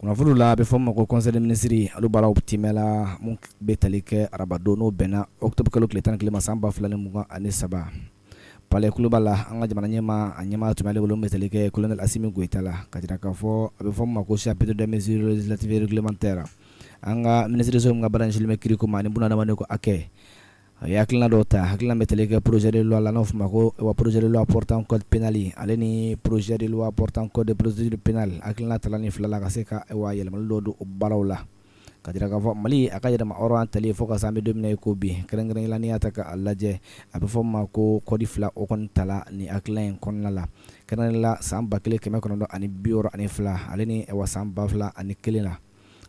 Kunnafoni la a bɛ fɔ ma ko conseil des ministres olu baaraw timɛla mun bɛ tali kɛ arabadon n'o bɛnna octobre kalo tile 11 ma san 2023. Palais kuluba la, an ka jamana ɲɛmaa, a ɲɛmaa tun b'ale bolo min bɛ tali kɛ colonel Asimi Goyita la, ka jira k'a fɔ a bɛ fɔ min ma ko chapitre des mesures législatives et réglementaires, an ka minisiriso min ka baara ɲɛsinlen bɛ kiiriko ma ani bunadamaden ko hakɛ, a ye hakilina dɔw ta, hakilina bɛ tali kɛ projet de loi la, n'o fɔ ma ko projet de loi portant code pénal ale ni projet de loi portant code de procédure pénale. Hakilina tala ni fila la ka se ka yɛlɛmali dɔw don o baaraw la, ka jira k'a fɔ Mali a ka yɛrɛmahɔrɔnya tali fo ka se an bɛ don min na i ko bi, kɛrɛnkɛrɛnnenya la n'i y'a ta k'a lajɛ, a bɛ fɔ min ma ko code fila, o kɔni tala nin hakilina in kɔnɔna la, kɛrɛnkɛrɛnnenya la san 1962 ale ni san 2001 la.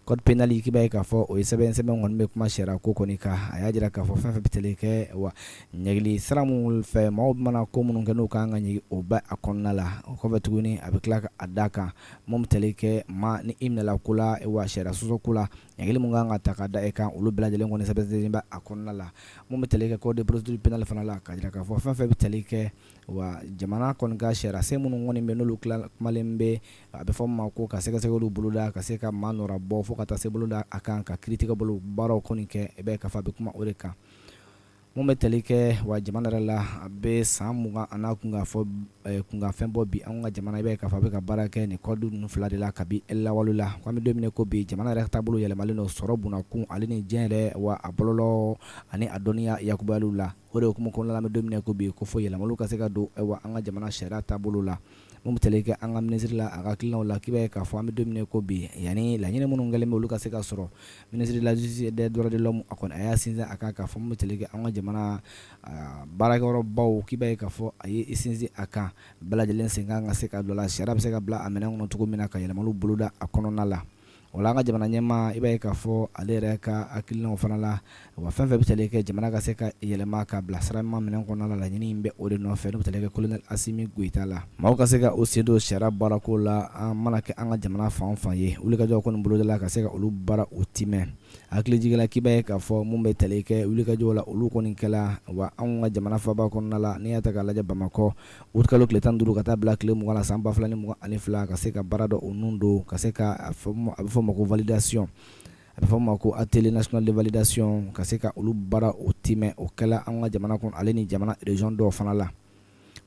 Code pénal, k'i b'a ye k'a fɔ o ye sɛbɛn sɛbɛn kɔni bɛ kuma sariya ko kɔni kan. A y'a jira k'a fɔ fɛn fɛn bɛ tali kɛ wa ɲangili sira minnu fɛ, maaw mana ko minnu kɛ n'u kan ka ɲangi, o bɛ a kɔnɔna la. O kɔfɛ tuguni, a bɛ tila ka da kan mun bɛ tali kɛ maa ni i minɛla ko la wa sariya sɔsɔ ko la, ɲangili mun kan ka ta ka da e kan, olu bɛɛ lajɛlen kɔni sɛbɛn bɛ a kɔnɔna la. Mun bɛ tali kɛ code de procédure pénale fana la, ka jira k'a fɔ fɛn fɛn bɛ tali kɛ wa jamana kɔni ka sariya sen minnu kɔni bɛ, n'olu kumalen bɛ, a bɛ fɔ ma ko ka sɛgɛsɛgɛliw boloda, ka se ka maa nɔrabɔ, fo ka taa se boloda a kan ka kiiritigɛ bolo baaraw kɔni kɛ, i bɛ k'a fɔ a bɛ kuma o de kan. Mun bɛ tali kɛ wa jamana yɛrɛ la, a bɛ san 20 a n'a kunkanfɛn bɔ bi, an ka jamana, i bɛ k'a fɔ a bɛ ka baara kɛ nin code ninnu fila de la kabi lawale la. Ko an bɛ don min ko bi, jamana yɛrɛ taabolo yɛlɛmalen don sɔrɔ bunakun ale ni diɲɛ yɛrɛ wa a bɔlɔlɔ ani a dɔnniya yakubaliw la. O de hukumu kɔnɔna la, an bɛ don min ko bi, ko fo yɛlɛmaliw ka se ka don an ka jamana sariya taabolo la. Mun bɛ tali kɛ an ka minisiri la, a ka hakilinaw la, k'i b'a ye k'a fɔ an bɛ don min ko bi, yanni laɲini minnu kɛlen bɛ, olu ka se ka sɔrɔ, ministre de la Justice et des droits de l'homme, a kɔni a y'a sinsin a kan k'a fɔ mun bɛ tali kɛ an ka jamana baarakɛyɔrɔbaw, k'i b'a ye k'a fɔ a ye sinsin a kan, bɛɛ lajɛlen sen kan ka se ka don a la, sariya bɛ se ka bila a minɛn kɔnɔ cogo min na, ka yɛlɛmaliw boloda a kɔnɔna la. O la, an ka jamana ɲɛmaa, i b'a ye k'a fɔ ale yɛrɛ ka hakilinaw fana la, wa fɛn fɛn bɛ tali kɛ jamana ka se ka yɛlɛma ka bila sira ɲuman minɛn kɔnɔna la, laɲini in bɛ o de nɔfɛ, n'o bɛ tali kɛ colonel Asimi Goyita la. Maaw ka se ka o sen don sariya baarako la, an mana kɛ an ka jamana fan o fan ye, wulikajɔ kɔni bolodala ka se ka olu baara o timɛ. Hakilijigin la, k'i b'a ye k'a fɔ mun bɛ tali kɛ wulikajɔ la, olu kɔni kɛla wa anw ka jamana faaba kɔnɔna la, n'i y'a ta k'a lajɛ Bamakɔ, août kalo tile 15 ka taa bila tile 20 la san 2022, ka se ka baara dɔ o nun don, ka se ka a bɛ fɔ ma ko validation, a bɛ fɔ ma ko atelier national de validation, ka se ka olu baara o timɛ. O kɛla an ka jamana kɔnɔ ale ni jamana région dɔw fana la.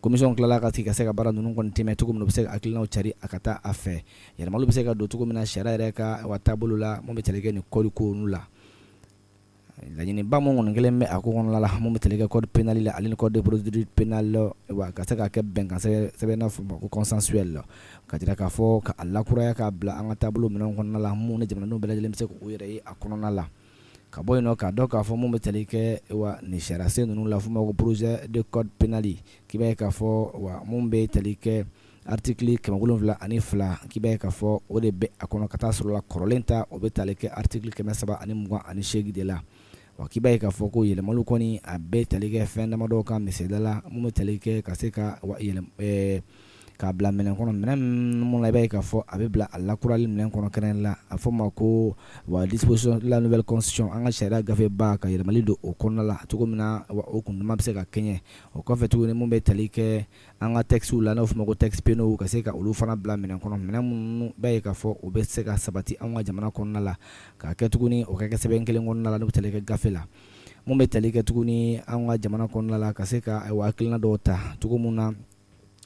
Commission tilala ka sigi ka se ka baara ninnu kɔni timɛ cogo min na, u bɛ se ka hakilinaw cari a ka taa a fɛ, yɛlɛmaliw bɛ se ka don cogo min na sariya yɛrɛ ka wa taabolo la, mun bɛ tali kɛ nin code ko ninnu la. Laɲiniba mun kɔni kɛlen bɛ a ko kɔnɔna la, mun bɛ tali kɛ code pénal la ale ni code de procédure pénale, wa ka se ka kɛ bɛnkan sɛbɛn n'a fɔ ma ko consensuel, ka jira k'a fɔ ka a lakuraya k'a bila an ka taabolo minɛn kɔnɔna la, mun ni jamanadenw bɛɛ lajɛlen bɛ se k'u yɛrɛ ye a kɔnɔna la. Ka bɔ yen nɔ, k'a dɔn k'a fɔ mun bɛ tali kɛ wa nin sariyasen ninnu la, f'o ma ko projet de code pénal, k'i b'a ye k'a fɔ wa mun bɛ tali kɛ article 702, k'i b'a ye k'a fɔ o de bɛ a kɔnɔ, ka taa sɔrɔ la kɔrɔlen ta, o bɛ tali kɛ article 328 de la. Wa k'i b'a ye k'a fɔ ko yɛlɛmaliw kɔni a bɛ tali kɛ fɛn damadɔ kan, misali la mun bɛ tali kɛ ka se ka k'a bila minɛn kɔnɔ, minɛn mun la i b'a ye k'a fɔ a bɛ bila a lakurali minɛn kɔnɔ, kɛrɛn la a fɔ ma ko wa disposition de la nouvelle constitution, an ka sariya gafeba, ka yɛlɛmali don o kɔnɔna la cogo min na wa o kundama bɛ se ka kɛɲɛ. O kɔfɛ tuguni, mun bɛ tali kɛ an ka textes la, n'o fɔ ma ko textes pénaux, ka se ka olu fana bila minɛn kɔnɔ, minɛn minnu b'a ye k'a fɔ o bɛ se ka sabati an ka jamana kɔnɔna la, k'a kɛ tuguni o ka kɛ sɛbɛn kelen kɔnɔna la, n'o bɛ tali kɛ gafe la. Mun bɛ tali kɛ tuguni an ka jamana kɔnɔna la, ka se ka hakilina dɔw ta cogo min na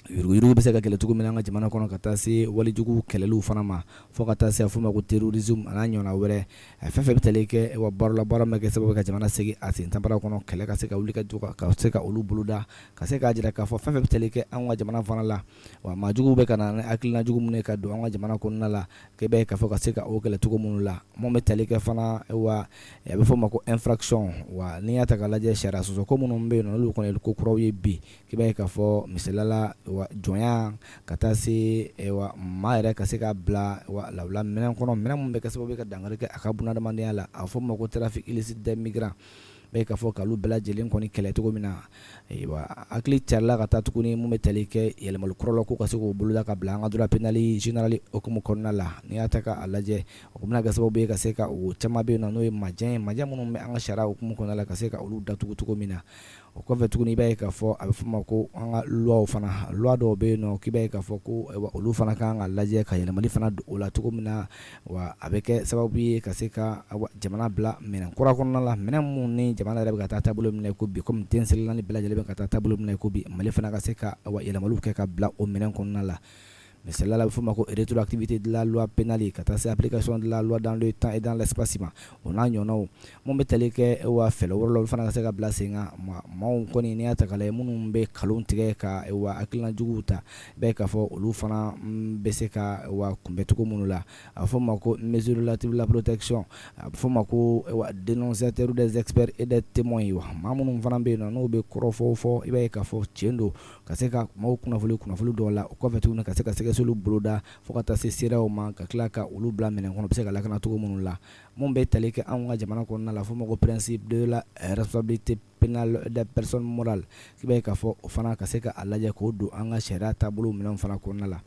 yuruguyurugu bɛ se ka kɛlɛ cogo min an ka jamana kɔnɔ, ka taa se walejugu kɛlɛliw fana ma, fo ka taa se a fɔ ma ko terrorisme a n'a ɲɔgɔnna wɛrɛ, fɛn fɛn bɛ tali kɛ wa baara baara ma kɛ sababu ka jamana segin a sen tanbara kɔnɔ, kɛlɛ ka se ka wuli ka jɔ, ka se ka olu boloda, ka se k'a jira k'a fɔ fɛn fɛn bɛ tali kɛ an ka jamana fana la, wa maajuguw bɛ ka na ni hakilina jugu minnu ye ka don an ka jamana kɔnɔna la, k'i b'a ye k'a fɔ ka se ka o kɛlɛ cogo minnu la. Mun bɛ tali kɛ fana wa a bɛ fɔ o ma ko infraction, wa n'i y'a ta k'a lajɛ, sariya sɔsɔ ko minnu bɛ yen nɔ, n'olu kɔni ye ko kuraw ye bi, k'i b'a ye k'a fɔ misali la wa jɔnya, ka taa se wa maa yɛrɛ ka se ka bila wa lawula minɛn kɔnɔ, minɛn min bɛ kɛ sababu ye ka dankari kɛ a ka bunadamadenya la, a bɛ fɔ o ma ko trafic illicite des migrants, bɛ k'a fɔ k'olu bɛɛ lajɛlen kɔni kɛlɛ cogo min na. Wa hakili carila ka taa tuguni mun bɛ tali kɛ yɛlɛmali kura la, ko ka se k'o boloda ka bila an ka droit pénal général hukumu kɔnɔna la. N'i y'a ta k'a lajɛ, o bɛna kɛ sababu ye ka se ka o caman bɛ yen nɔ, n'o ye majɛ ye, majɛ minnu bɛ an ka sariya hukumu kɔnɔna la, ka se ka olu datugu cogo min na. O kɔfɛ tuguni, i b'a ye k'a fɔ a bɛ fɔ ma ko an ka loi fana, loi dɔw bɛ yen nɔ k'i b'a ye k'a fɔ ko olu fana ka kan ka lajɛ ka yɛlɛmali fana don o la cogo min na, wa a bɛ kɛ sababu ye ka se ka jamana bila minɛn kura kɔnɔna la, minɛn minnu ni jamana yɛrɛ bɛ ka taa taabolo min na ko bi, komi diɲɛ seleke naani bɛɛ lajɛlen bɛ ka taa taabolo min na ko bi, Mali fana ka se ka yɛlɛmaliw kɛ ka bila o minɛn kɔnɔna la. Misali la, a bɛ fɔ o ma ko rétroactivité de la loi pénale, ka taa se application de la loi dans le temps et dans l'espace ma, o n'a ɲɔgɔnnaw. Mun bɛ tali kɛ wa fɛɛrɛ wɛrɛw la, olu fana ka se ka bila sen kan. Maaw kɔni, n'i y'a ta k'a lajɛ, minnu bɛ nkalon tigɛ ka wa hakilina juguw ta, i b'a ye k'a fɔ olu fana bɛ se ka wa kunbɛn cogo minnu la, a bɛ fɔ o ma ko mesure relative la protection, a bɛ fɔ o ma ko dénonciateur des experts et des témoins. Wa maa minnu fana bɛ yen nɔ, n'o bɛ kɔrɔfɔw fɔ, i b'a ye k'a fɔ tiɲɛ don, ka se ka maaw kunnafoni kunnafoni dɔw la. O kɔfɛ tuguni, ka se ka sɛgɛsɛgɛliw boloda fo ka taa se seerew ma, ka tila ka olu bila minɛn kɔnɔ, bɛ se ka lakana cogo minnu la. Mun bɛ tali kɛ anw ka jamana kɔnɔna la, fɔ ma ko principe de la responsabilité pénale des personnes morales, k'i b'a ye k'a fɔ o fana ka se ka a lajɛ k'o don an ka sariya taabolo minɛnw fana kɔnɔna la.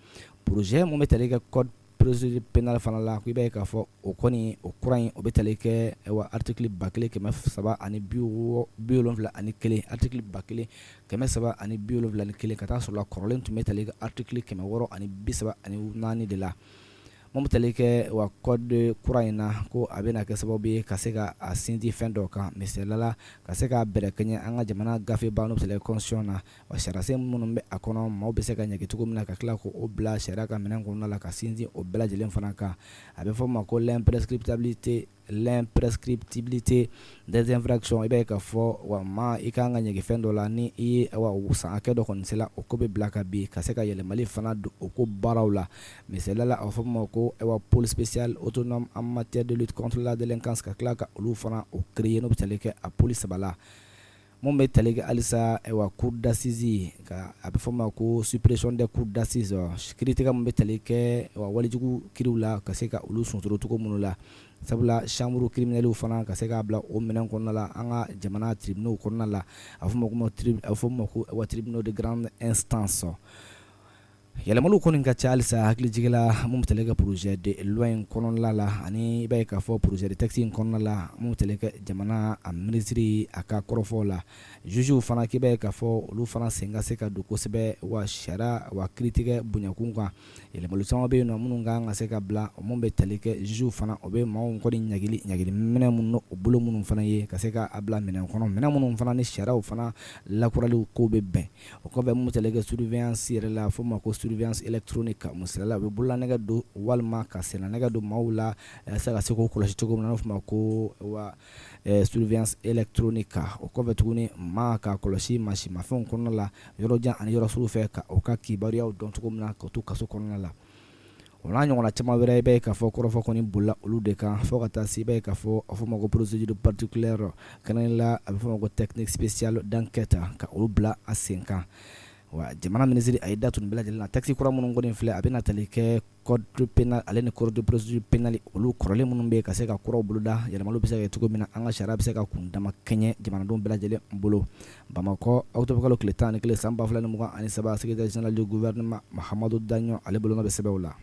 Projet mun bɛ tali kɛ code procédure pénale fana la, ko i b'a ye k'a fɔ o kɔni, o kura in, o bɛ tali kɛ article 1371, article 1371, ka taa sɔrɔ kɔrɔlen tun bɛ tali kɛ article 634 de la. Mun bɛ tali kɛ wa code kura in na, ko a bɛna kɛ sababu ye ka se ka a sinsin fɛn dɔw kan, misali la, ka se k'a bɛrɛ kɛɲɛ an ka jamana gafeba, n'o bɛ tali kɛ constitution na, wa sariyasen minnu bɛ a kɔnɔ, maaw bɛ se ka ɲangi cogo min na, ka tila k'o bila sariya ka minɛn kɔnɔna la, ka sinsin o bɛɛ lajɛlen fana kan. A bɛ fɔ o ma ko l'imprescriptibilité des infractions. I b'a ye k'a fɔ wa maa, i ka kan ka ɲangi fɛn dɔ la, ni i ye san hakɛ dɔ kɔni sera, o ko bɛ bila ka bin, ka se ka yɛlɛmali fana don o ko baaraw la. Misali la, a bɛ fɔ o ma ko pôle spécial autonome en matière de lutte contre la délinquance, ka tila ka olu fana o créer, n'o bɛ tali kɛ a pôle saba la. Mun bɛ tali kɛ halisa cour d'assises, a bɛ fɔ ma ko suppression des cours d'assises, kiiritigɛ min bɛ tali kɛ walejugu kiriw la, ka se ka olu sonsoro cogo minnu la. Sabula chambre criminelle fana, ka se k'a bila o minɛn kɔnɔna la, an ka jamana tribunaux kɔnɔna la, a bɛ fɔ ma ko tribunaux de grande instance. Yɛlɛmaliw kɔni ka ca halisa. Hakilijigila, mun bɛ tali kɛ projet de loi in kɔnɔna la, ani i b'a ye k'a fɔ projet de texte in kɔnɔna la, mun bɛ tali kɛ jamana a minisiri a ka kɔrɔfɔw la, jugew fana, k'i b'a ye k'a fɔ olu fana sen ka se ka don kosɛbɛ wa sariya wa kiiritigɛ bonyakun kan. Yɛlɛmali caman bɛ yen nɔ minnu kan ka se ka bila. Mun bɛ tali kɛ jugew fana, o bɛ maaw kɔni ɲagili ɲagili minɛ minnu o bolo minnu fana ye, ka se ka a bila minɛn kɔnɔ, minɛn minnu fana ni sariyaw fana lakuraliw ko bɛ bɛn. O kɔfɛ, mun bɛ tali kɛ surveillance yɛrɛ la, a fɔ ma ko surveillance électronique, misali la, u bɛ bololanɛgɛ don walima ka sennanɛgɛ don maaw la, se ka se k'o kɔlɔsi cogo min na, n'o fɔ ma ko wa surveillance électronique. O kɔfɛ tuguni, maa ka kɔlɔsi mansinmafɛnw kɔnɔna la, yɔrɔ jan ani yɔrɔ surun fɛ, ka o ka kibaruyaw dɔn cogo min na, ka to kaso kɔnɔna la, o n'a ɲɔgɔnna caman wɛrɛ. I b'a ye k'a fɔ kɔrɔfɔ kɔni bolila olu de kan, fo ka taa se, i b'a ye k'a fɔ a fɔ ma ko procédure particulière kɛrɛnkɛrɛnnenya la, a bɛ fɔ ma ko technique spéciale d'enquête, ka olu bila a sen kan. Wa jamana minisiri a ye da tun bɛɛ lajɛlen na. Texte kura minnu kɔni filɛ, a bɛna tali kɛ code pénal ale ni code de procédure pénale, olu kɔrɔlen minnu bɛ yen, ka se ka kuraw boloda, yɛlɛmaliw bɛ se ka kɛ cogo min na, an ka sariya bɛ se ka kun dama kɛɲɛ jamanadenw bɛɛ lajɛlen bolo. Bamakɔ, octobre kalo tile 11 san 2023, secrétaire général du gouvernement Mahamadu Daɲɔ, ale bolonɔ bɛ sɛbɛnw la.